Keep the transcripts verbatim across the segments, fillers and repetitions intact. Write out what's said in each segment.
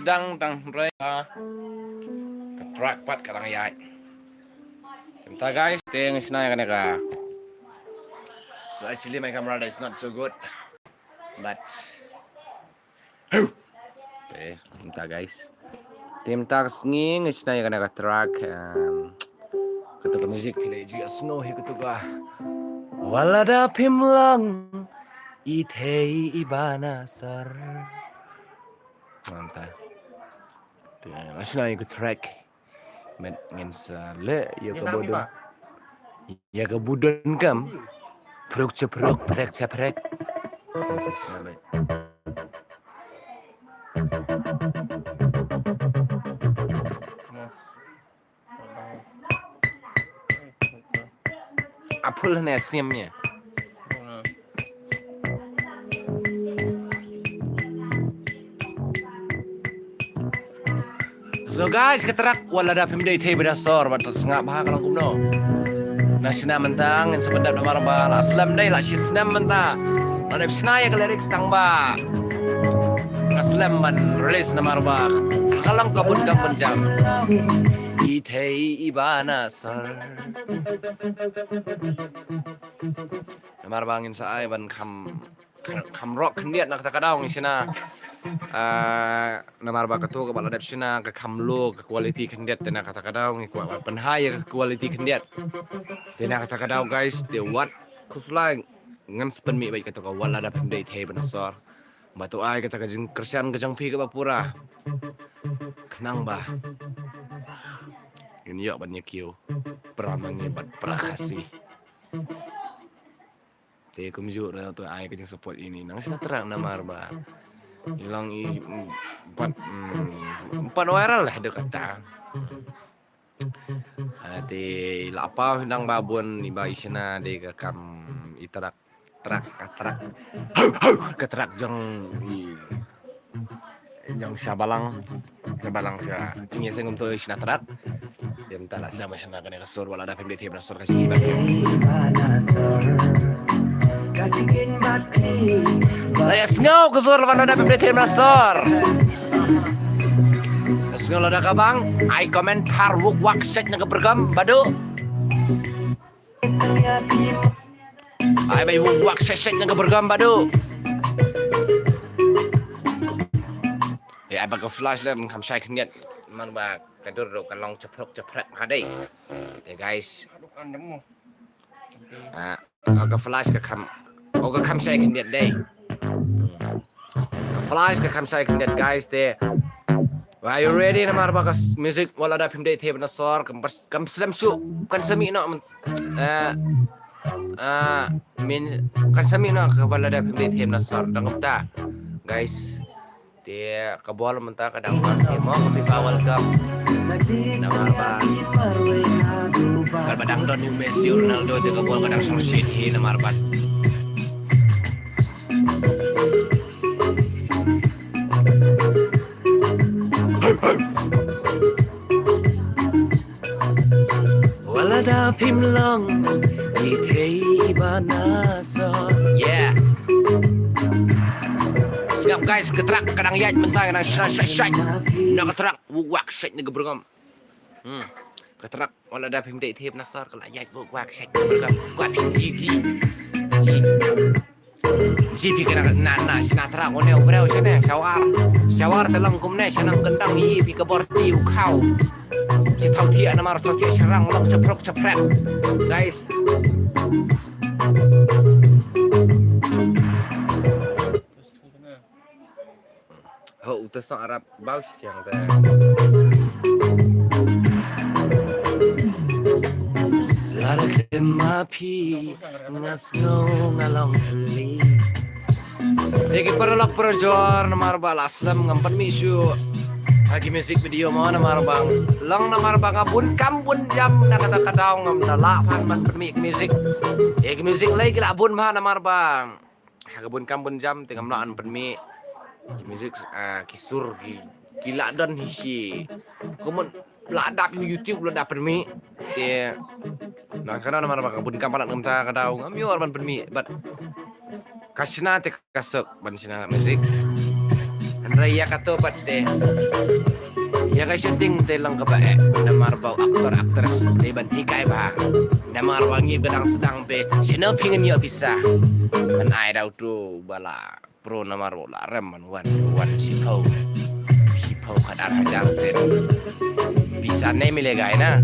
Dang dang hynrei ka track pat ka dang ïaid. Te mynta guys, te ngi shna ïa kane ka. So actually my camera is not so good. But te mynta guys, te mynta ka sngi ngi shna ïa kane ka track, um, kata ka music phi la ju ïa sngew hi kata ka. Wat lada phim long i thei i ba na sor. Mynta te ngi shna ïa ka track. Met ngin sa leh ïa ka budon. Ïa ka budon kam. Pruk cha pruk, prek cha prek. A phul ne sim ne. So guys, ka track wat lada phim dei thei ba na sor, wat sngap ha ka long kumno. Na shina mynta ngin sa pyndep namar ba la slem dei la shi snem mynta. La dep shna ïa ka lyrics tang ba nga slem ban release namar ba ka long ka bun kam bun jam. I thei i ba na sor. Namar ba ngin sa ai ban kham, kham rock khyndiat na kata ka daw ngi shna. Ah, namar ba kato kaba la dep shna ka kham low ka quality khyndiat, te na kata ka daw ngi kwah ban pynhigh ïa ka quality khyndiat. Te na kata ka daw guys, te wat khuslai ngan sa pynmih bad kato ka wat lada phim dei thei ba na sor. Ba to ai kata ka jingkyrshan ka jong phi kaba pura. Khnang ba ngin ïoh ban ïa kiew para ma ngi bad para Khasi. Te kumjuh ruh to ai ka jingsupport ïa ini nang shna track namar ba i long i, mm, pat, mm, pat viral lah dei kata. Ah, te la paw nang ba bun i ba i shna dei ka kam i track, track, ka track. Ka track jong i, jong sha balang. Sha balang sha. Jingïaseng kumto i shna track. Te mynta la sdang ba shna kane ka sur wat lada phim dei thei ba na sor ka jingïaseng. La ïa sngew ka sur wat lada phim dei thei ba na sor. Sngew lada ka bang, ai comment thar wuk wak shet na ka program badu. Ai bai wuk wak shet shet na ka program badu. Eh, ai ba ka flash la kham shai khyndiat man ba ka dur ruh ka long chaprok chaprek ha dei. Eh guys. Ah, oh, ka flash ka kham, oh, ka kham shai khyndiat dei. Ka flash ka kham shai khyndiat guys te. Are you ready? Namar ba ka s-, music wat lada phim dei thei ba na sor kam pas-, kam slem shuh, kan sa mih noh, eh, eh, min, kan sa mih noh ka wat lada phim dei thei ba na sor. Dang kumta guys. Te ka bol mynta ka dang wan te mo ka FIFA World Cup. Namar ba ka ba dang don u Messi u Ronaldo te ka bol ka dang shong shit hi namar ba. Wat lada phim long i thei ba na sor. Yeah. Sngap guys, ka track ka dang ïaid mynta ka dang shai shai shai. Na ka track wuk wak shai na ka program. Hmm. Ka track wat lada phim dei thei ba na sor ka la ïaid wuk wak shai na ka program. Wak phim ji ji. Ji. Ji phi kane na, na, shna track une u briew shane, shawar. Shawar te long kumne, shanang kyndang i phi ka bor ti u khaw. Shi thaw thiah namar thaw thiah sharang long chaprok chaprek. Guys. Ho, uta song Arab bau siang te. Lara kema phi nga sngew nga long li. Te ki paralok parajor namar ba la slem ngam pynmih shuh ha ki music video mo namar ba long namar ba nga bun kam bun jam na kata ka daw ngam da lah phan ban pynmih ki music. Te ki music lei ki la bun bha namar ba ha ka bun kam bun jam te ngam lah ban pynmih ki music, ah, ki sur ki, ki la don hi shi. Kumno la dap ïa u YouTube la dap pynmih. Te na ka daw namar ba ka bun kam palat ngam ta ka daw ngam ïoh ban pynmih bad ka shna te ka suk ban shna music. Hynrei ïa kato pat te, ïa ka shooting te long kaba eh. Namar ba u actor actress dei ban hikai bha. Namar ba ngi ba dang sdang, phi shano phi ngin ïoh pisa? Ngan ai da uto ba la pro namar ba u la rem ban wan, wan shiphew, shiphew khatar hajar te. Pisa ne mile gai na.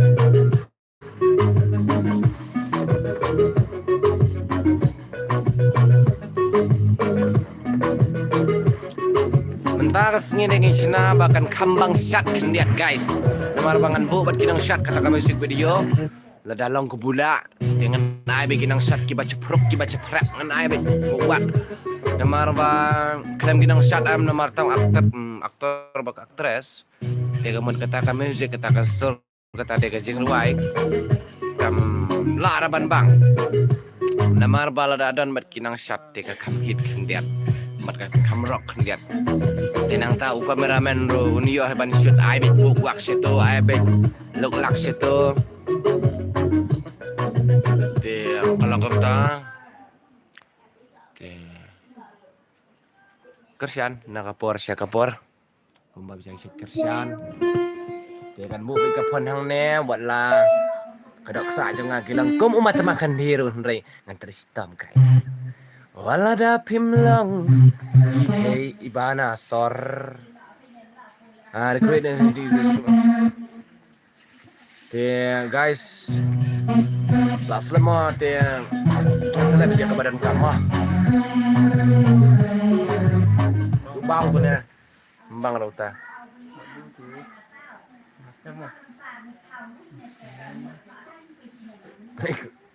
Mynta ka sngi ne ngin shna ba kan kham bang shad khyndiat, guys. Namar ba ngan buh bad ki nongshad kata ka music video. Lada long ka bula, te ngan ai bad ki nongshad kiba chaphruk kiba chaphrek, ngan ai bad wak. Namar ba khlem ki nongshad am, namar tang actor, mm, actor bad actress. Te ka mut kata ka music, kata ka sur, kata de ka jingrwai, kam lah ra ban bang. Namar ba lada don bad ki nongshad te ka kham hit khyndiat, bad ka kham rock khyndiat. Te nangta u cameraman ruh un ïoh ban shoot, ai bad wak shato, ai bad lok lak shato. Te ka long kumta. Te kyrshan na ka por sha ka por. Kumba biang sha kyrshan. Te kan buh bad ka phone hangne, wat la ka dohkha jong nga ki long kum u matma khan hero, hynrei ngan trei shitom, guys. Wat lada phim long i thei i ba na sor. Ah, request dan sendiri. Te guys, la slem mo te, slem ïa ka ba donkam mo. Tu bang tu ne, bang rau ta.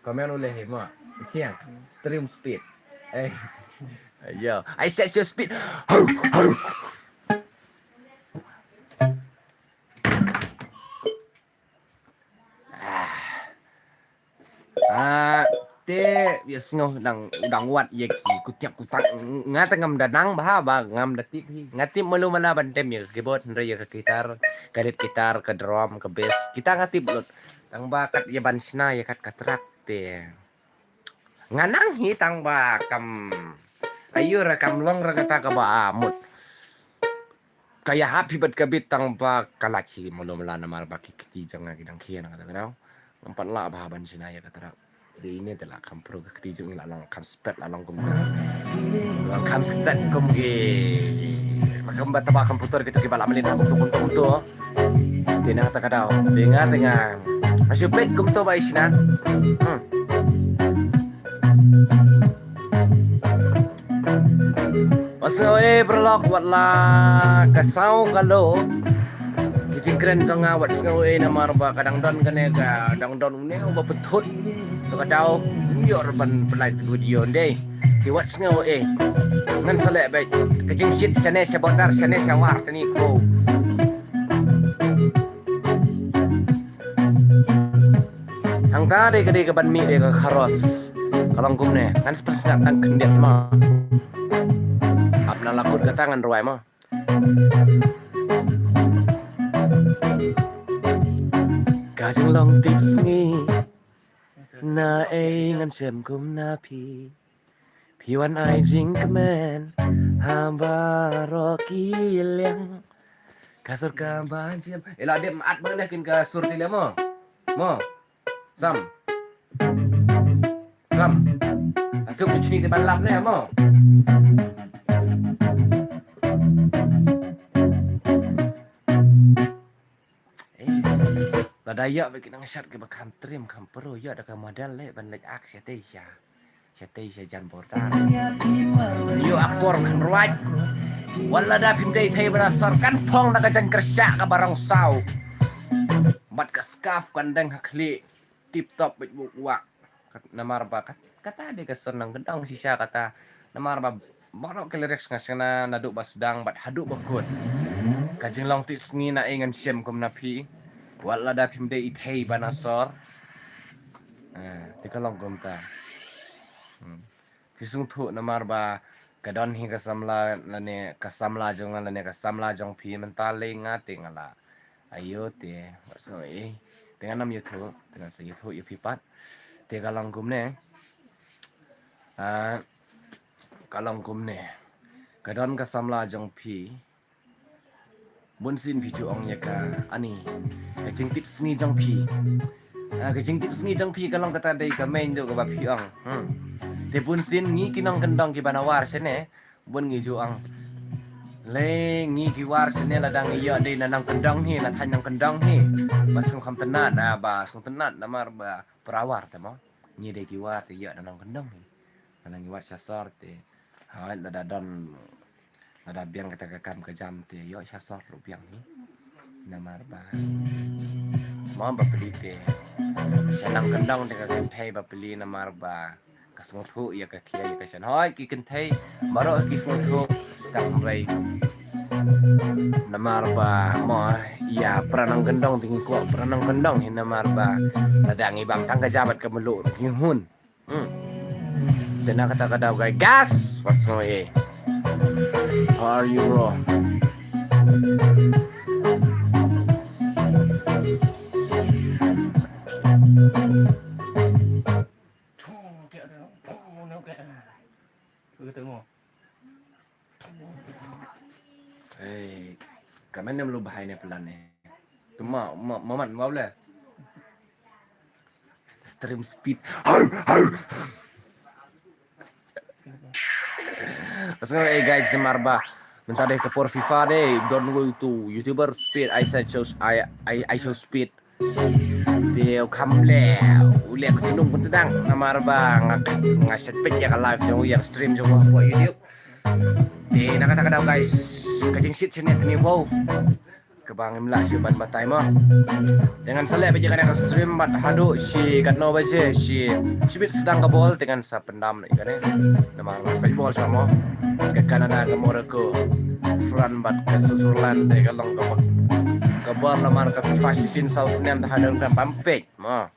Comment u leh hi mo. Chiang, stream speed. Eh. Yo, I set your speed. Ah, te ïa sngew dang, dang wad ïa ki kutiak kutak. Nga te ngam da nang bha ba ngam da tip hi. Nga tip malu mala ban tem ïa ka keyboard, hynrei ïa ka guitar, ka lead guitar, ka drum, ka bass, kita nga tip lut. Tang ba kat ïa ban shna ïa kat ka track te nga nang hi, tang ba kam, ayu ra kam long ra kata kaba mut. Ka ïahap hi bad ka beat, tang ba ka lait hi malu mala namar ba ki kti jong nga ki dang khia na kata ka daw. Ngam pat lah bha ban shna ïa ka track. Dei ine te la kham pro ka kti jong ngi, la long kham spet, la long kum, la long kham spet kum ki, la kham ba taba kham putor kito kiba la mlien ha kumto kumto kumto. Te na kata ka daw, te nga, te nga, nga shu peit kumto ba i shna. Hmm. Wat sngew ei paralok, wat la ka saw ka lo. Ki jingkren jong nga wat sngew ei namar ba ka dang don kane, ka dang don une uba pynthut. To ka daw ïoh ban pynlait video ndei. Ki wat sngew ei. Ngan sa leh beit ka jingshit shane sha border, shane sha war tani ko. Hangta dei ka, dei ka ban mih dei ka kharos. Ka long kumne, ngan sa pyrshah tang khyndiat ma. Ap na la kut kata ngan rwai ma. Ka jinglong tipsngi, na ei ngan shem kum na phi. Phi wan ai jingkmen ha baroh ki liang. Ka sur ka ban shem. Ila dep at bang deh kin ka sur ti le mo. Mo. Sam. Sam. Asuk ki chini te ban lap ne mo. Eh, lada ïa ba ki nang shat ki ba kham trim kham pro, ïa da ka model le ban leh ak shatei sha. Shatei sha jan border. Ïa aktor kham ruaj. Wat lada phim dei thei ba na sor kan phong da ka jan kersha ka barong saw. Bad ka scarf kan dang ha khlieh. Tip top bad buk wak. Kat-, namar ba kat-, kata dei ka sor nang kedong shisha kata. Namar ba baroh ki lyrics nga shna naduh ba sdang bad haduh ba kut. Ka jinglong tipsngi na ei ngan shem kum na phi. Wat lada phim dei i thei ba na sor. Ah, te ka long kumta. Hmm. Phi sngewthuh namar ba ka don hi ka samla lane ka samla jong nga lane ka samla jong phi, mynta lei nga te nga la. Ayo te, wat sngew ei. Te ngan ym ïathuh, te ngan sa ïathuh ïa phi pat. Te ka long kumne. Ah, ka long kumne. Ka don ka samla jong phi. Bun sien phi ju ong ïa ka, ani, ka jingtip sngi jong phi. Ah, ka jingtip sngi jong phi ka long kata dei ka main duh kaba phi ong. Hmm. Te bun sien ngi ki nongkyndong kiba na war shane, bun ngi ju ong, le ngi ki war shane lada ngi ïoh dei na nongkyndong hi, na thaiñ nongkyndong hi, ba sngewkham tynnat, ah, ba sngewtynnat namar ba para war te mo. Ngi dei ki war te ïoh na nongkyndong hi. Lada ngi wad sha sor te, hooid, lada don, lada biang kata ka kam ka jam te ïoh sha sor ruh biang hi. Namar ba, mo, ba pli te, sha nongkyndong te ka kynthei ba pli namar ba ka sngewthuh ïa ka khia ïa ka shan. Hooid, ki kynthei baroh ki sngewthuh, tang hynrei namar ba, mo, ïa para nongkyndong te ngi kwah para nongkyndong hi namar ba lada ngi bam tang ka jam bad ka mluh ruh ki hun. Hmm. Te na kata ka daw, guys. Gas, what's going on? How are you, bro? Hey, kamen nem lu bahai ne plan ne. Tuma, ma, maman, wow le. Stream speed. Let's go, eh, guys, namar ba mynta dei ka por FIFA dei, don go to YouTuber speed, I said shows, I, I, I show speed. Te u kham le, u le ka tunung kun tdang, namar ba nga, nga shet pet ïa ka live jong u, ïa ka stream jong u ha YouTube. Te na kata ka daw, guys, ka jingshit shane te ni, wow. Kaba ngim lah shuh ban batai mo. Te ngan sa leh beit ïa kane ka stream bad haduh shi katno baje, shi, shibit sdang ka bol, te ngan sa pyndam ïa kane. Namar ba peit bol sha mo. Ka Canada, ka Morocco, France bad ka Switzerland, te ka long ka bol, ka bol namar ka FIFA shisien saw snem te haduh kan pam peit mo.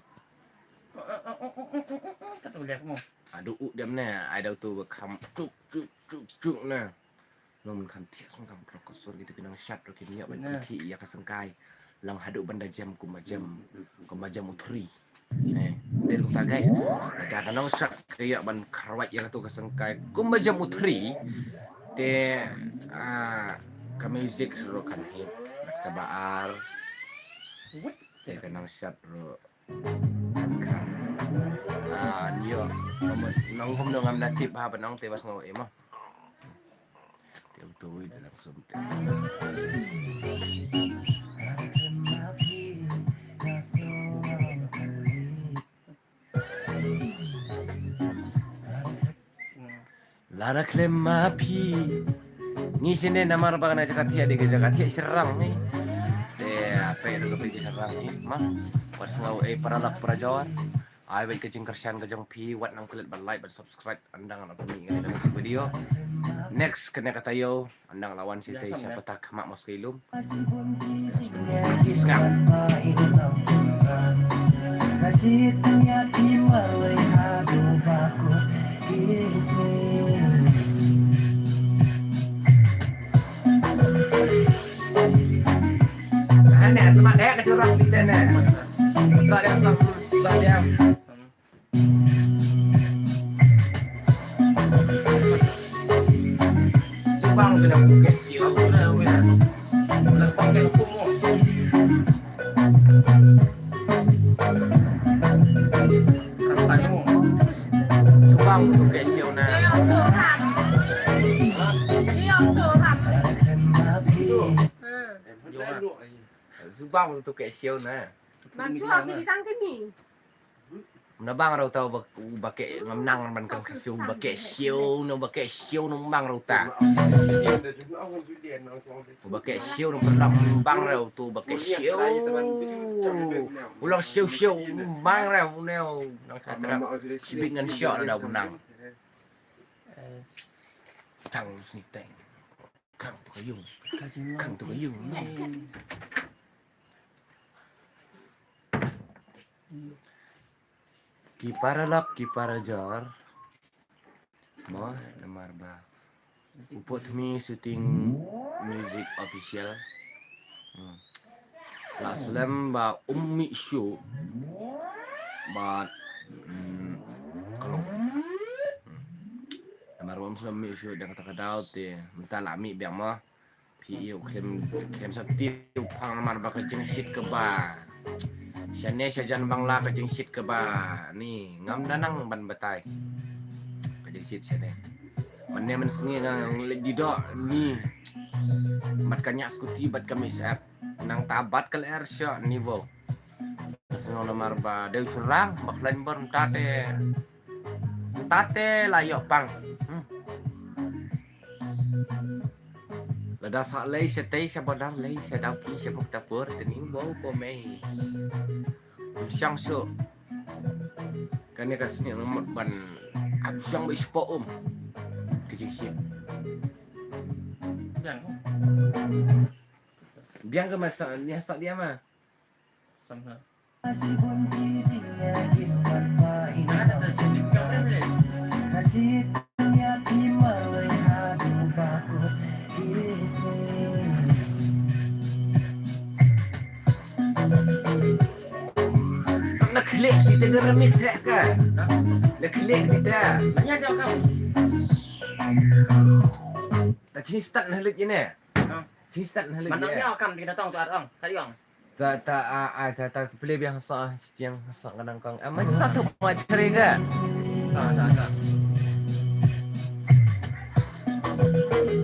Haduh u dem ne, ai dau tu ba kham chuk chuk chuk chuk ne. Long kham thiah song kham prok ka sur kitu ki nongshad ruh ki niah ban ki ïa ka sengkai. Lang haduh ban da jem kumba jem, kumba jem u three. Eh, dei ruh ta, guys. Da ka nongshad ka ïa ban kharwat ïa katu ka sengkai kumba jem u three. Te, ah, ka music ruh kan hit. Kaba ar. Te ka nongshad ruh. Ah, nyo. Nong hum nong am na tip ha ba nong te bas ngo ema. Te u tu i dalam sum te. Lada khlem ma phi. Ngi shane namar ba ka na jaka thiah dei ka jaka thiah syrang ni. Te apa yang ka beri syrang ni ma. Wat sngau eh para lak para jawar. Ai bad ka jingkyrshan ka jong phi, wat nang klet bad like bad subscribe, ynda nga la pynmih ïa ka next video. Next kane ka taïew. Ynda nga la wan shatei sha pata khmat mosque lum. Sngap. Ane, sma deh ka jurang biten ne. Sa dia, sa, sa dia. Jubang tu dah bukit siu aku dah weh. Dah pakai aku mo. Rapan mo. Jubang tu bukit siu na. Jubang tu bukit siu na. Bang cuak beli tang kini. Mna bang rau tau ba, ba ke ngam nang ban kan kasiu ba ke siu no ba ke siu no bang rau ta. Ba ke siu no pernah bang rau tu ba ke siu. Ulang siu siu bang rau neo nang satra. Sibik ngan siu ada benang. Tang sini teng. Kang tu kayung. Kang tu kayung. Ki paralok, ki parajor. Mo, namar ba u Putmi Shooting Music Official. Hmm. La slem ba um mih shuh. Bad, hmm, ka long. Hmm. Namar ba um slem mih shuh da kata ka daw te mynta la mih biang mo. Phi ïoh khlem, khlem sa tip phang namar ba ka jingshit kaba shane shajan Bangla, ka jingshit kaba ni ngam da nang ban batai. Ka jingshit shane. Mane man sngi nga leit di doh ni. Bad ka ñiah skuti bad ka mix up. Nangta bad ka lyer sha ni wow. Sngew namar ba dei u shynrang ba khlaiñ bor mynta te. Mynta te la ïoh pang. Hmm. Lada sa lei shatei sha border, lei sha Dawki sha Bhoktapur, te ni wow ko mei. Shang shu. Kane ka sniang mut ban ap shang ba ispo um. Ka jingshit. Biang. Biang ka masa ni ha sa dia ma. Samha. Na klik kita ke remix ya ka. Na klik kita. Banyak jauh kamu. Ta chini start na lik ini. Chini start na lik. Manang ya kam kita tong tu arong. Kali ong. Ta, ta, a, a, ta, ta, play biang sa, chiang sa ka nang kong. Ah, mai sa tu ma chari ga. Sa, sa, sa.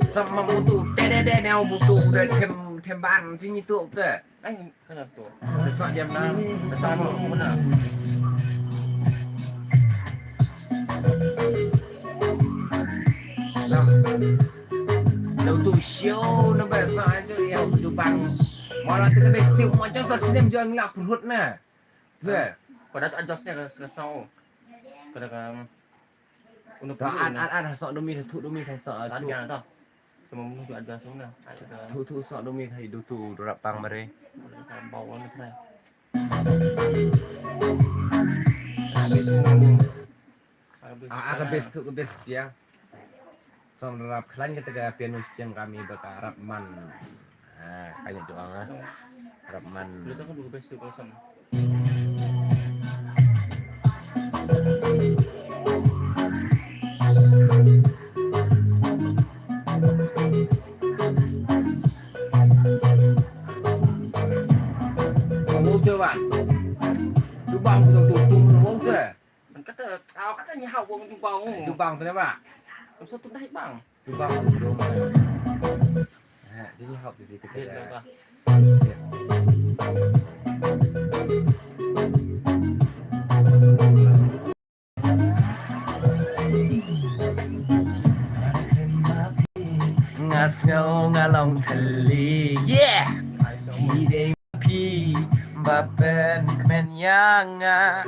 Sa ma mutu, te, te, te, ne mutu, de them, them ban, chini tu te. Ai, kana tu. Sa diam na. Sa ma, mana. Lam. Lam tu show na ba sa aja ya tu bang. Mala tu ka besti mo jong sa sinem jong la perut na. Tu. Pada tu adjust ni ka sa. Pada ka. Unu tu ad ad ad sa dumi tu dumi sa tu. Kan tu. Cuma munu tu adjust na. Tu tu sa dumi tu tu rap pang mare. Bawang ni tu. Habis. Ah, ka best tu ka best ya. Som rap khlaiñ kata ka piano stem kami ba ka rap man. Ah, kaya tu ah. Rap man. Lu tu ka best tu kosong. Kamu tu wan. Cuba aku tu tu tu tu tu. Kata, aw kata ni ha wong jubang. Jubang tu ba. Sa tu dai bang. Jubang tu. Ha, dia ni hok dia kata. Nga sngew nga long thylli, yeah. Phi dei phi ba pynkmen ïa nga.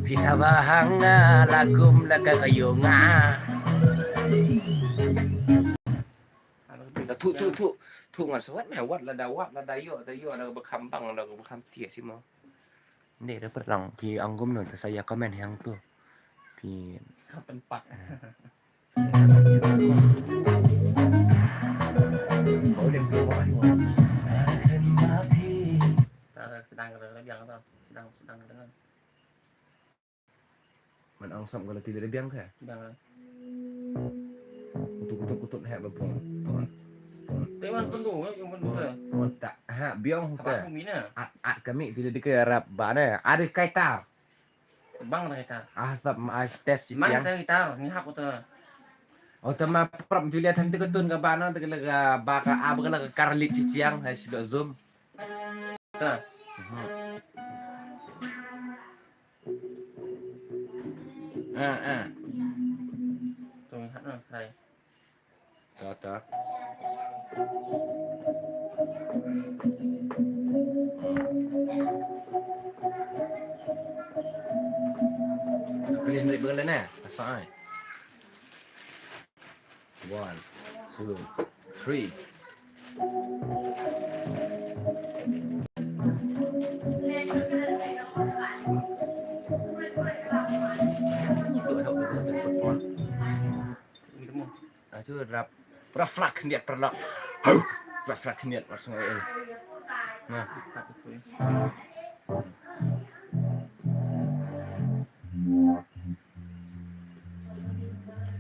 Phi thaw ba ha nga la kum la ka ayu nga. Thu thu thu thu ngan sa wat me wat lada wat lada ïoh da ïoh da ba kham bang da ba kham tiah si mo. Ni da pyrlang phi ong kumno ta sa ïa comment hangtu. Phi ka tempat. Sedang ka la biang tu. Sedang, sedang ka la. Man ong sam ka la ti la biang ka. Biang. Kutuk kutuk kutuk heh ba pung. Pung. Pung. Te wan pun tu, eh, yung pun tu. Pung. Pung. Tak ha biang ka. At at kami ti la dei ka rap ba ne. Ada kaitar. Bang ada kaitar. Ah, tap ma test si. Mang ada kaitar, ni hap uta. Oh, tama prap Julia thanti ka tun ka ba na, ka la ka ba ka, ah, ba ka la ka karlit si chiang, hai si lo zoom. Ta. Mhm. Ah, ah. Tu ngi hat na, try. Ta, ta. Pilih naik berlin eh. Asal ai. One, two, three. Aduh, rap. Rap flak niat perlak. Rap flak niat langsung eh. Nah.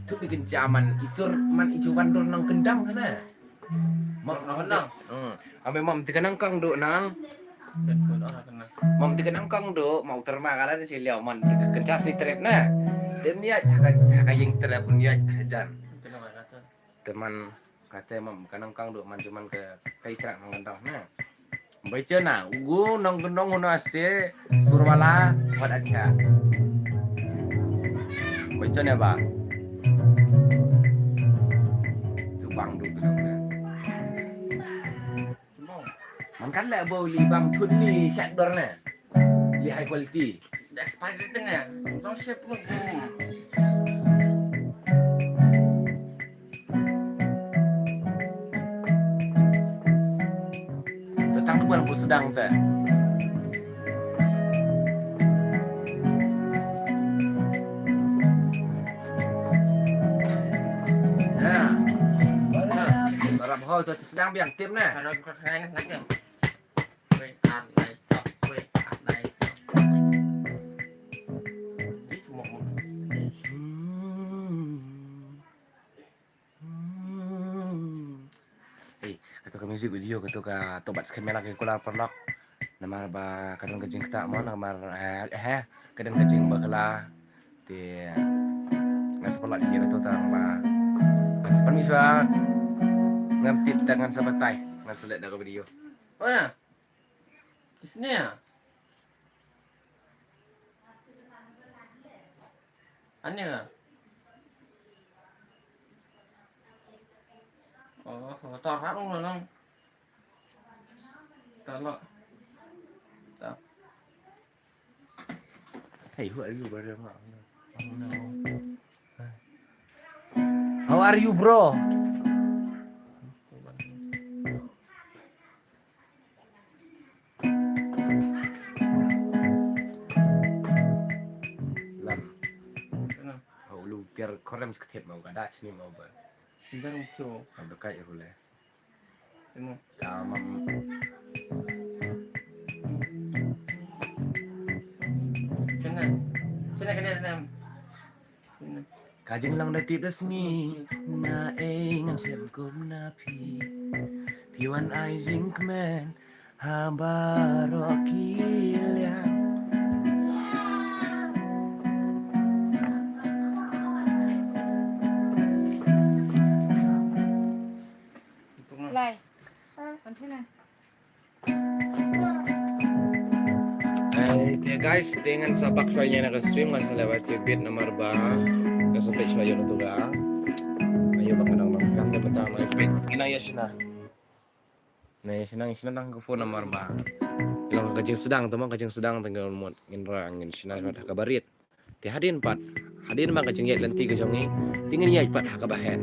Tu bikin jaman isur man ijuwan dur nang kendam kana. Mak Nang. Hmm. Ambe mam ti ka nang kang du nang. Mam ti ka nang kang du, mau terma kala ni siliau man ti ka kenchas ni trip na. Tem ni ha ka, ha ka ïing trip ni hajan. Teman kata mam ka nang kang du man cuman ka kai trak nang kandang na. Bai chena, ugu nang kendong huna se surwala wat acha. Bai chena ba. Tu bang du kendong na. Man kan la bau li bang thut li shat dor ne. Li high quality. That's fine thing ne. Don't ship mo. Datang tu bulan pun sedang te. Ya. Barap ho tu sedang biang tim ne. Kalau bukan kena nak ke. Wei, an, lai, sok, wei, an, lai, sok. Di cuma. Hmm. Hmm. Eh, katu ka music video, katu ka tobat skhem ïa la ki kular paralok. Namar ba ka don ka jingktah mo, namar, eh, eh, ka don ka jingbakla. Te, ngan sa pynlait ïa katu tang ba ngan sa pynmih shuwa. Ngam tip tang ngan sa batai. Ngan sa leh da ka video. Oh ya. Kisne ya? Ane ka? Oh, oh, tar harung lang. Talo. Ta. Hey, who are you, brother? How are you, bro? Lam. Kenapa? Hau lu biar korem seketip mau kada sini mau ba. Jangan tu. Ada kai aku le. Sini. Kamam. Sini. Sini kena sini. Ka jinglong da tip da sngi, na ei ngan shem kum na phi. Phi wan ai jingkmen ha baroh ki liang. Lai. Kan sini. Eh, te guys, te ngan sa back shuwa ïa na ka stream, ngan sa leh ba check bit namar ba ngan sa peit shuwa ïa na tu ga. Ayo ba ngan nang kan te bata mai peit. Ina ïa shina. Na ïa shina, shina tang ka phone namar ba. Long ka jingsdang, te mo ka jingsdang te ngan mut ngin ra ngin shina shuwa da ka barit. Te hadien pat, hadien ba ka jingïaid lynti ka jong ngi, te ngin ïaid pat ha kaba heh.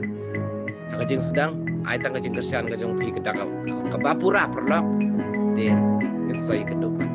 Ha ka jingsdang, ai tang ka jingkyrshan ka jong phi ka da ka, kaba pura paralok. Te ngin sa ïakynduh pat.